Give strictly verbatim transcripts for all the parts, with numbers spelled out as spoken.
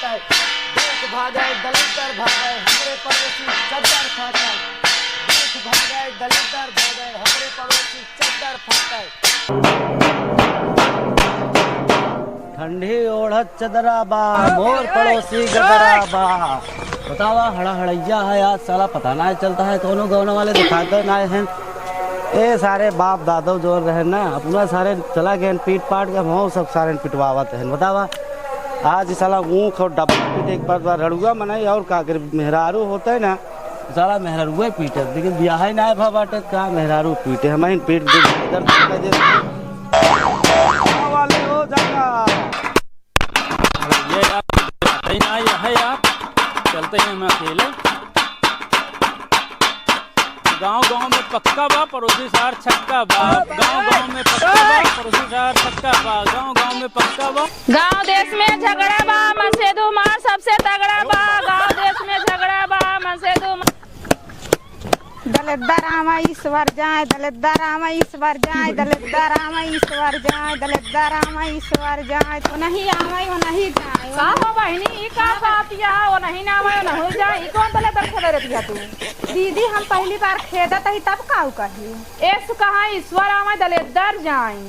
देख भागे दलिद्दर भागे, हमरे पड़ोसी चद्दर फाटे। देख भागे दलिद्दर भागे, हमरे पड़ोसी चद्दर फाटे। ठंडी ओढ़त चदरा बा, मोर पड़ोसी गदरा बा। बतावा, हड़ा हड़ैया है आज, साला पता नाहीं चलता है, कौनो गौना वाले दिखाते नाहीं हैं। ए सारे बाप दादो जो रहे ना, अपना सारे चला गए पीट पाट के, हम सब सारे पिटवावत हैं। बतावा, आज साला ऊँख और डब्बा पीटे के बाद रड़ुआ मनई और का करे, मेहरारू होते ना, साला मेहरारुए पीटे, लेकिन बियाह ही ना भा बाटे, का मेहरारू पीटे, हम ही पीट दे, इधर पीट दे। वाले हो जाएगा। ये यार, नहीं ना, ये है यार, चलते हैं हम अकेले। गाँव गाँव में पक्का बा, पड़ोसी सार छक्का बा। गाँव गाँव में पक्का बा, पड़ोसी सार छक्का बा। गाँव गाँव में पक्का बा। गाँव देश में झगड़ा बा, मसेदू मार सबसे तगड़ा बा। गाँव देश में झगड़ा बा, मसेदू मार। दलिद्दर आवा ईश्वर जाए, दलिद्दर आवा ईश्वर जाए, दलिद्दर आवा ईश्वर जाए, दलिद्दर आवा ईश्वर जाए। तो नहीं आवे, वो नहीं जाए। का हो बहिनी, ई का बात या? वो नहीं ना आवे, वो नहीं जाए, ई कौन दलिद्दर खेले रहती है तू? दीदी, हम पहली बार खेदत ही, तब काऊ कही? एस कहा ईश्वर आवे, दलेद्दर जाए।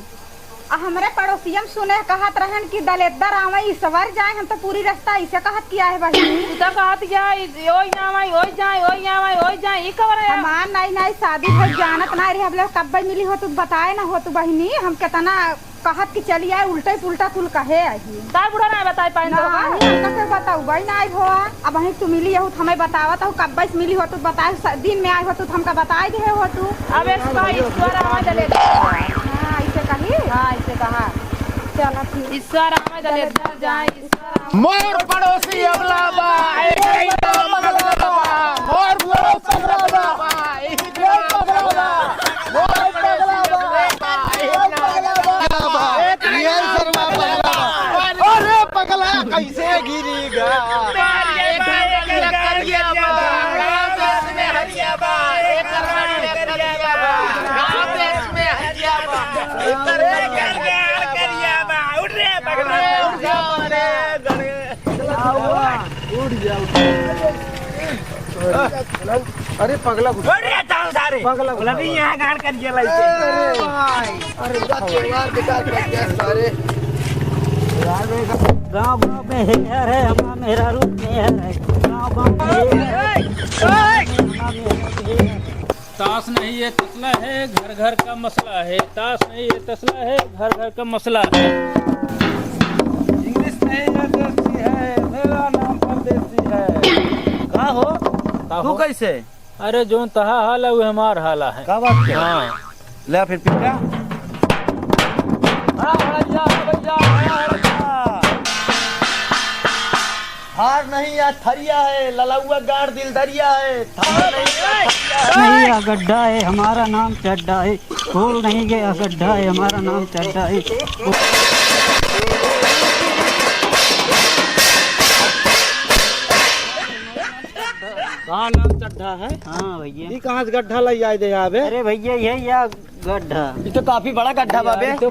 आ हमरे पड़ोसियम सुने कहत रहन कि दलेद्दर आवे, ईश्वर जाए। हम तो पूरी रास्ता ऐसे कहत किया है बहिनी। तू तो कहत किया, ओई आवे, ओई जाए, ओई आवे, ओई जाए, ई कब रहे? हमार नाई नाई शादी हो जानत ना रहे, अब लोग कब्बे मिली हो तू बताए ना हो तू बहिनी, हम कितना कहत कि चली आए, उल्टे पुल्टा कुल कहे आई। तार बूढ़ा ना बताई पाइन ना, तो का? अहीं हमका के बताऊ, बई ना आई भवा। अब अहीं तू मिली हो, हमें बतावत हो, कब्बे से मिली हो, तू बताए, स-, दिन में आई हो, तू हमका बताए दे हो तू। अब इसका ईश्वर आवे दले। हाँ, ऐसे कही? हाँ, ऐसे कहा। चला ठीक। ईश्वर आवे दले, दल जाए, ईश्वर आवे। मोर पड़ोसी अबला बा, एक ही नाम अबला बा। मोर पड़ोसी अबला बा, एक ही नाम अबला बा। अरे पगला, कैसे गिरी गा? उठ जा, उठ जा। अरे पगला, उठ। अरे हटाओ सारे। पगला, उठ। अभी यहाँ गाड़ कर ये लाई। अरे भाई, अरे पूरा त्योहार बेकार कर दिया सारे। गाँव गाँव में हेयर है, हमारा मेहरारू मेहर है। गाँव गाँव में हेयर है, हमारा मेहरारू मेहर है। ताश नहीं ये तसला है, घर घर का मसला है। ताश नहीं ये तसला है, घर घर का मसला है। इंग्लिश नहीं ये देसी है, मेरा नाम परदेसी है। का हो? का तू हो? कैसे? अरे जौन तहा हाल है, वो हमार हाल है। का बात है? हाँ। ले फिर पी जा। बड़ा भैया, बड़ा भैया, बड़ा भैया। हार नहीं या थरिया है, ललौआ गाड़ दिल दरिया है। थार नहीं या थरिया है। नहीं या गड्ढा है, हमारा नाम चड्ढा है। खोल नहीं गया गड्ढा है, हमारा नाम चड्ढा है। कहाँ नाम चड्ढा है? हाँ भैया। ये कहाँ से गड्ढा लइ आए दे आबे? अरे भैया, यही या गड्ढा। ये तो काफी बड़ा गड्ढा बा बे। यार, ये तो,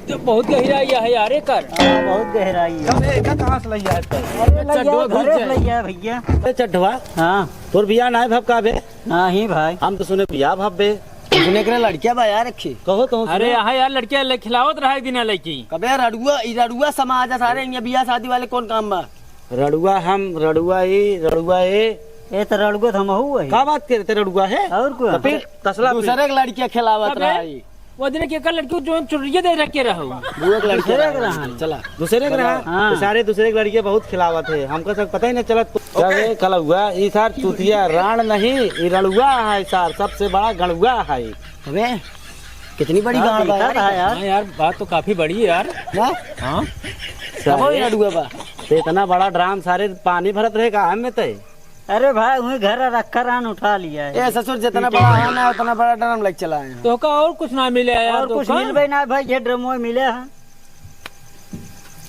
तो बहुत गहराई है यार, एकर। हाँ, बहुत गहराई है। तब एका कहाँ से लइ आए थे? अरे, लइ आए, चड्ढवा घुस घरे से जाए। लइ आए भैया। अरे चड्ढवा? हाँ। तोर बियाह नाहीं भव का बे? नाहीं भाई। हम तो सुने बियाह भव बे। सुने करे लड़किया बा यार, रखी। कहो तो अरे सुने। यहाँ यार लड़किया ले खिलावत रहा एक दिन लड़की। कबे रड़ुआ, ई रड़ुआ समाज है सारे, यहाँ बियाह शादी वाले कौन काम बा? रड़ुआ हम, रड़ुआ ई, रड़ुआ ए। ए, त रड़ुआ त हमहू है। का बात करते, रड़ुआ है? और का? तो फिर तसला पे। दूसरे के लड़किया खिलावत तबे? रहा ई। वो दिन के एकर लड़की जो चुनरिया दे रखे रहो। बुआ के लड़किया दूसरे के रहा। रहा। चला, दूसरे के रहा। हाँ। तो सारे दूसरे के लड़किया बहुत खिलावत है, हमको सब पता ही नहीं चलत। ओके। कल हुआ, ई सार चूतिया राण नहीं, ई रड़ुआ है सार, सबसे बड़ा गड़ुआ है। अबे, कितनी बड़ी हाँ, गांड बा बेटा यार। था यार। हाँ यार, बात तो काफी बड़ी है यार। ना? हाँ। कबो ही रड़ुआ बा। तो इतना बड़ा ड्राम सारे पानी भरत रहे का हम में ते? अरे भाई, वहीं घर रखा रहन, उठा लिया है। ए ससुर, जितना बड़ा है ना, उतना बड़ा ड्राम लेके चला है। तो का और कुछ ना मिले यार, और तो कुछ का? मिलबे ना भाई, ये ड्रामो मिले है।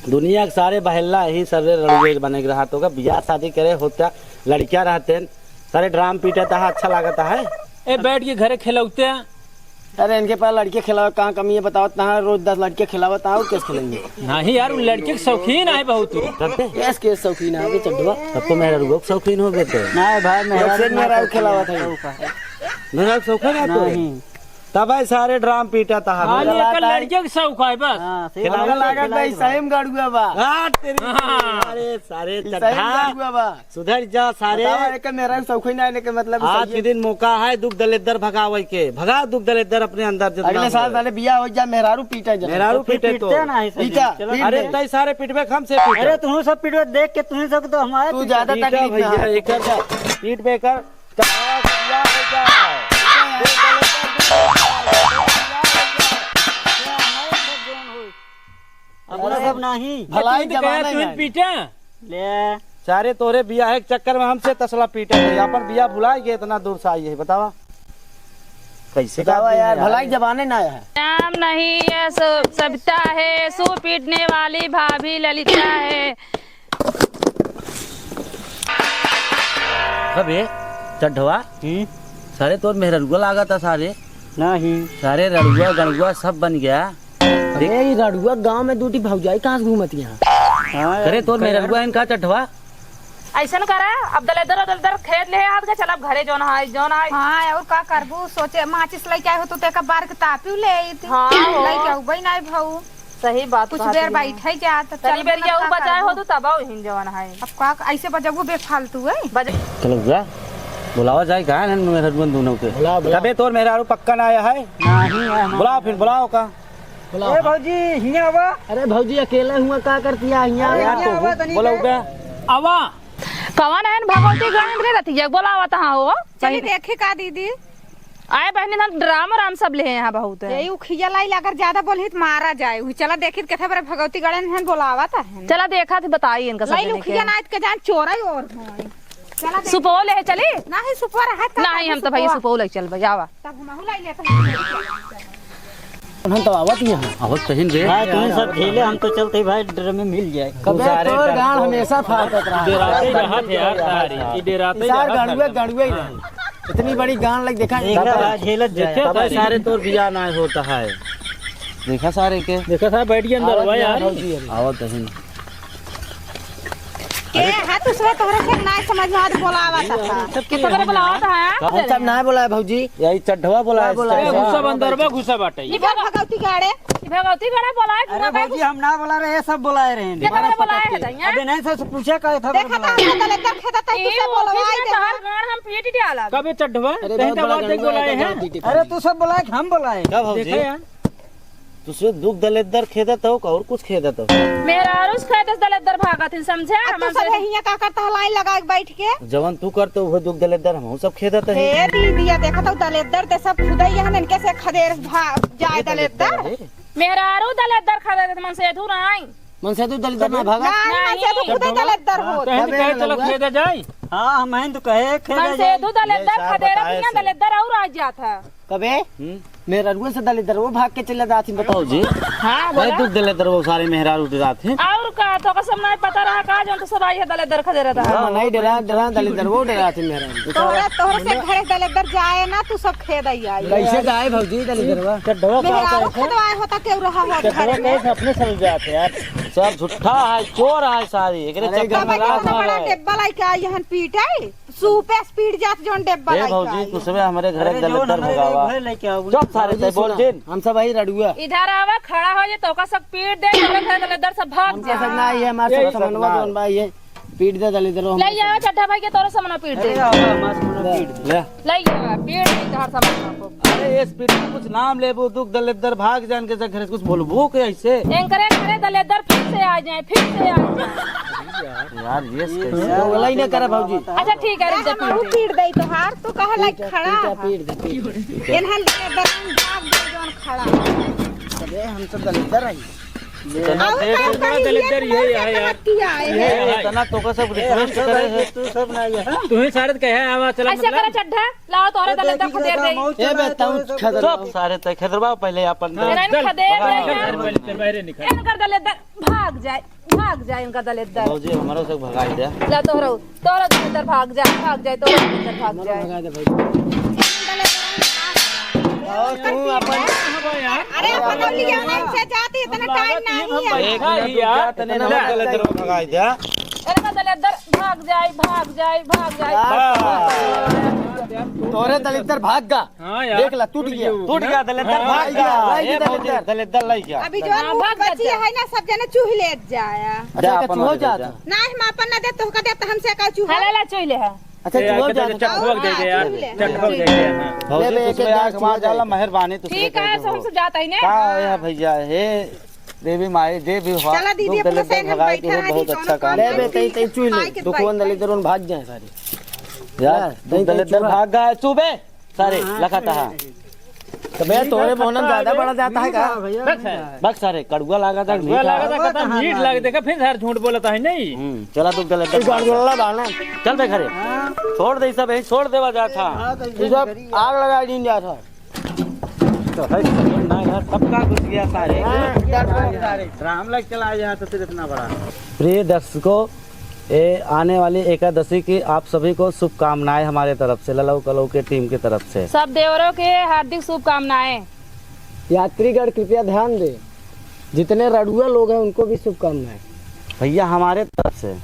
दुनिया के सारे बहेला ही सारे रड़ुए बने के रहा, तो का बियाह शादी करे होता, लड़कियां रहते हैं, सारे ड्राम पीटत है, अच्छा लागत है। ए, बैठ के घरे खेलौते हैं। अरे, इनके पास लड़के खिलावे, कहाँ कमी है बताओ, कहाँ रोज दस लड़के खिलावे, कहाँ केस खेलेंगे? नहीं यार, उ लड़के के शौकीन है बहुत। तब ते? केस, केस शौकीन है, अबे चड्ढवा। तब तो मेहरारू के शौकीन हो गए थे। नहीं भाई, मेहरारू से मेहरारू खिलावा था। मेहरारू शौकीन है तो? नहीं। तब है सारे ड्राम पीटा था। हाँ, हमें ये लड़के के शौक है बस। हाँ, सही खिलावा बात है, लागत खिलावा भाई, बात। सही में गड़ुआ बा। हाँ, तेरी। हाँ। अरे, सारे सही में चड्ढा। गड़ुआ बा। सुधर जा सारे। बतावा, एके मेहरारू शौकीन है, एके मतलब आज सही के है। दिन मौका है दुख दलेदर भगावे के। भगा दुख दलेदर अपने अंदर जितना अगले साल हो। साले बियाह हो जा, मेहरारू पीटा जा। मेहरारू तो फिर पीटे तो। पीटते ना है सही पीटा, में। चलो। पीट अरे दे। तय सारे पिटबे हम से पीटे। अरे तुम सब पिटबे देख के तुम सब तो हमारे तू ज्यादा पीटा तकलीफ में भैया, है। एक कर पीट बे कर। चढ़ावा से बियाह हो जा। दुख दलेदर, दुख दलेदर, बियाह हो जा। अपना सब नहीं। भलाई तुम तो कहा जमाने तुम में। पीटा। ले। सारे तोरे बियाह के चक्कर में हमसे तसला पीटा है। अपन बियाह भुला गए, इतना दूर से आई है, बतावा। कैसे बतावा का यार, आदमी है? भलाई जमाने ना है। राम नहीं है, सो सविता है, सू पीटने वाली भाभी ललिता है। अबे चड्ढवा, हम्म? सारे तोर मेहररुआ लागत है सारे। नहीं। सारे रड़ुआ गड़ुआ सब बन गया। अरे, ई रड़ुआ गाँव में दूठी भौजाई कहाँ से घूमत यहाँ? हाँ, अरे, तोर करे। मेहररुआ इनका चड्ढवा। ऐसन करा, अब दलेदर दलेदर खेद ले हाथ के, चल अब घरे जौन है, जौन है। हाँ, और का करबू? सोचे माचिस लेके आए हो तो तेका बार के तापियो ले आई थी। हाँ, हो। लेके आऊ बई नाई भाऊ। सही बात कुछ कहत देर ही बैठे जा, तो तनी चल बेर बना ये का बचाए हो करबू? तो तब आओ हिन जवन है। अब का ऐसे बजबू बेफालतू है? बज- चलो जा, बुलावा जाए, कहाँ है मेहररुआ दोनों के? बुला, बुला। तबे तोर मेहरारू पक्का ना आया है? नहीं है हमारा। बुलाओ फिर, बुलाओ का? बुलाओ। ए भौजी, हियाँ आवा। अरे भौजी, अकेले हुआ का करती है हियाँ? अरे, हियाँ आवा तनी बोलो के। बे। आवा। कवन है भगवती गणेंद्र रतिया बोलावत हाँ हो? चली बहिन। देखी का दीदी? आए बहिनी, हम ड्राम राम सब ले हैं यहाँ बहुत है। यही उखिया लाई, अगर ज्यादा बोलही तो मारा जाए। वही चला देखी तो कैसे बड़े भगवती गणेंद्र हैं बोलावत है। चला देखा थी, बताई इनका सब लाई जने उखिया के। नाइत के जान चोरा ही और होई। चला देखी। सुपौल है चली? नहीं, सुपौल है तो नहीं, हम तो भाई सुपौल। सुपौल है, चल भाई, आवा। तब हमहू लाई लेते हैं। हम तो आवत ही हैं। आवत कहीं रे। भाई, तुम सब खेले, हम तो चलते ही भाई, डर में मिल जाए। कबे सारे तोर डर गांड को हमेशा फाटत रहा। डेराते ही रहा थे यार, सारी। ई डेराते ही सार रहा गांडुए, था। गांडुए ही रहा। इतनी बड़ी गांड लग देखा। देखा तब है, झेलत जाए। देखा तब है सारे तोर बिया ना होता है। देखा सारे के। देखा था, बैठ गया अंदर आवत हुआ ही यार। आवत ही है। आवत है। के है तू सब तोहरा से ना समझ में आज बोलावा था। सब के तोहरा बोलावा था, हाँ? हम सब ना बोला है भौजी, यही चड्ढवा बोला है, बोला है। इसका। घुसा बंदरवा घुसा बाटे। ई भगवती गाड़े। ई भगवती गाड़े बोला है, अरे घुसा भौजी, हम ना बोला रहे, ये सब बोलाए रहे हैं। के तोहरा बोलाए है तैया? अबे नहीं, सबसे पूछा का था देखा बोला। था, हम दलेदर खेदा था, तू ई सब वो बोलवाई किसने दे। तोहर गाड़ हम पीट डाला। कबे चड्ढवा? अरे तहीं बहुत तो बड़ा बात देख गड़ुआ बोलाए है, हैं। गड़ुआ पीटे। अरे तू सब बोलाए कि हम बोलाए? क्या भौजी? देखा यार। तू सिर्फ दुख दलेदर खेदत हो, और कुछ खेदत हो? मेहरारू से खेदत दलेदर भागत ही, समझे? अब तू हमन सब से हियाँ का करता है, लाइन लगा के बैठ के? जवन तू करत हो, वो दुख दलेदर हमहू सब खेदत है। हे दीदिया, देखत हो दलेदर ते सब खुदे यहाँ इनके से खदेर भाग जाए ये दलेदर दलेदर। है। मेहरारू दलेदर खदेर मन से दूर आई। मन से तू दलेदर ना भागा। नहीं, मन से तू खुदे दलेदर हो। कहे तो कहे चलो खेदे जाई। हाँ, हम हैं तो कहे खेदे जाई। मन से तू दलेदर खदेर, दुनिया दलेदर और आ जात है। कबे? हम्म? मेहरारुआ से दलेदर वो भाग के चले जात ही, बताओ जी। हाँ, भाई, बोला। दुख दलेदर वो सारे मेहरारू डरात हैं। और का, तो कसम नहीं पता रहा का, जौन तो सब आई है दलेदर खदेरत है। हाँ, नहीं डरा, डरा, दलेदर वो डरात हैं मेहरारू। तोहरा, तोहरा से घरे दलेदर जाए ना, तू सब खेद आई आई। कैसे जाए भौजी दलेदरवा? चड्ढवा का मेहरारू कहते हैं? खदवाए होता केहू रहा हो चड्ढवा घरे में। कैसे अपने समझ जाते यार? सब झूठा है, चोर है सारी। एकरे अरे, चक्कर में गलत लात है। बड़ा डेब्बा लाइके आई हन पीटे। सूपे से पीट जात जौन डेब्बा ए लाइके भौजी, आई। कुछ में हमरे घरे अरे, जौन दलेदर हमरे भगावा। घरे लेके आओ। चुप सारे, सुना, ते बोल सुना। जिन। हम सब आई रड़ुआ। इधर आवा, खड़ा हो जे, तोका सब पीट दे, हमरे घरे दलेदर सब भाग जा। हमका सब ना आई है, हमार ये सब समनवा ना। जौन बा, ये पीट दे दलेदर, हम ले सब। आवा चड्ढा भाई के तोरो समनवा पीट दे। अरे, आवा, हमार समनवा पीट दे। ले। ले आवा, पीट दे इधर समनवा को। अरे, ये पीट के कुछ नाम लेबू, दुख दलेदर भाग जान के से घरे से कुछ बोलबू के ऐसे? एनकरे घरे दलेदर फिर से आ जाए, फिर से आ जाए। यार, ये कैसे? बोला ही ना करा भौजी। अच्छा, ठीक है, रुक जा, पीट दे। पीट दे तोहार, तू कहे लायक खड़ा है। पीट दे, पीट दे। एनहन दलेदर भाग जाए जौन खड़ा है। अरे, हम सब दलेदर हैं। इतना और देर का से बड़ा कहीं दलेदर ये ये है यार। किया है। ये इतना तो का सब रिक्वेस्ट करे है। तू सब ना ये, हाँ? तुम्हें सारे कहे आवा, चला ऐसे मतलब। करा चड्ढा, लाओ तोहरे दलेदर खदेर दे। ए बे, तू खदेर। चुप सारे, ते खदेरवा पहले अपन हाँ, दल। चल, खदेर दे। बाहर निकल, पहले बाहर निकल। एनकर दलेदर भाग जाए, भाग जाए इनका दलेदर। भौजी, हमरो से भगाई दे। ला तोहरो, तोहरो दलेदर भाग जाए, भाग जाए, तोहरो दलेदर भाग जाए। भगा दे भाई। और तू अपन अरे, अपन अब लिया ना, इनसे जाती, इतना टाइम नहीं है। एक मिनट रुक जा, तने नमक दलेद्दर भगाई दे। अरे, मैं दलेद्दर भाग जाई, भाग जाई, भाग जाई। हाँ। तोरे दलेद्दर भाग गा। हाँ यार, देख ला, टूट गया। टूट गया, दलेद्दर हाँ, भाग गया। लाई ए गया भौजी, दलेद्दर। दलेद्दर लाई गया। अभी जो हाँ, मुँह भाग बची जा। है ना, सब जने चूह ले जाया। अच्छा, जा, का अपन चूहो वाले जात जा। है? ना, हम अपन ना दे, तोहका दे, तो हमसे का चूहा? हलाला चोइले है। अच्छा, ए, चूहो आके जात तो है। चटभोग दे दे यार, हाँ, चूह ले। चटभोग दे दे, हाँ। भौजी, ले, ले, एक, एक, एक, एक, चटभोग दे दे। मेहरबानी, तू ठीक है, हम सब जाता ही ने। का है भैया, हे देवी माई, देवी हुआ, चला दीदी, दुख अपना दलेद्दर सैन हम भगाए के बैठा है, बहुत अच्छा काम ले बे, तई, तई, चुई ले। खाए के दुखवन बैठा। दलेद्दर उन भाग जाए सारे। यार, हाँ, दुख तई, तई, दलेद्दर चुआ। भाग गए, चुबे। सारे हाँ, लखा तहा। तो बे, तोरे मोहनम ज्यादा बड़ा जाता है का? बस है। बस सारे, कड़ुआ लागा था, कड़ुआ मीठा। लागा था, कहता मीठ लागे, देखा, फिर यार झूठ बोलता है, नहीं? हम्म, चला तू गलत ये बात है। गड़गड़ला बाना। चल बे घरे। हाँ। छोड़ दे सब, यही छोड़ देवा जाता। हाँ, तो ये सब आग लगा दीन जाता। तो है, ना यार, सबका घुस गया सारे। हाँ, डर गया सारे। राम लग चला यहाँ तो फिर इतना बड़ा। प्रिय दर्शकों, ए, आने वाली एकादशी की आप सभी को शुभकामनाएं हमारे तरफ से, ललऊ कलऊ के टीम की तरफ से। सब देवरों के हार्दिक शुभकामनाएं। यात्रीगण कृपया ध्यान दें, जितने रड़ुआ लोग हैं उनको भी शुभकामनाएं। भैया हमारे तरफ से।